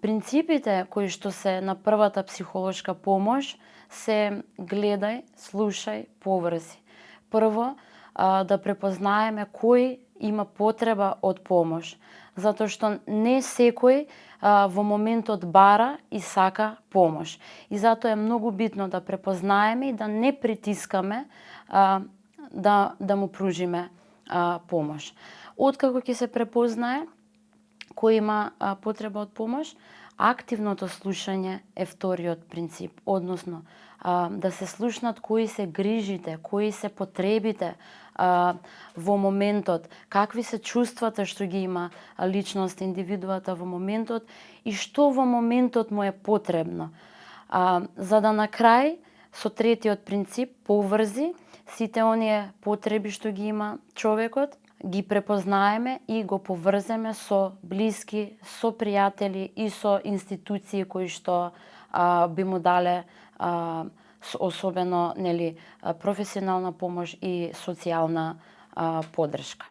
Принципите кои што се на првата психолошка помош се гледај, слушај, поврзи. Прво, да препознаеме кој има потреба од помош, затоа што не секој во моментот бара и сака помош. И затоа е многу битно да препознаеме и да не притискаме да му пружиме помош. Откако ќе се препознае кој има потреба од помош, активното слушање е вториот принцип, односно да се слушнат кои се грижите, кои се потребите во моментот, какви се чувствата што ги има личност, индивидуата во моментот и што во моментот му е потребно. За да на крај, со третиот принцип, поврзи сите оние потреби што ги има човекот, ги препознаеме и го поврземе со блиски, со пријатели и со институции кои што би му дале особено професионална помош и социјална поддршка.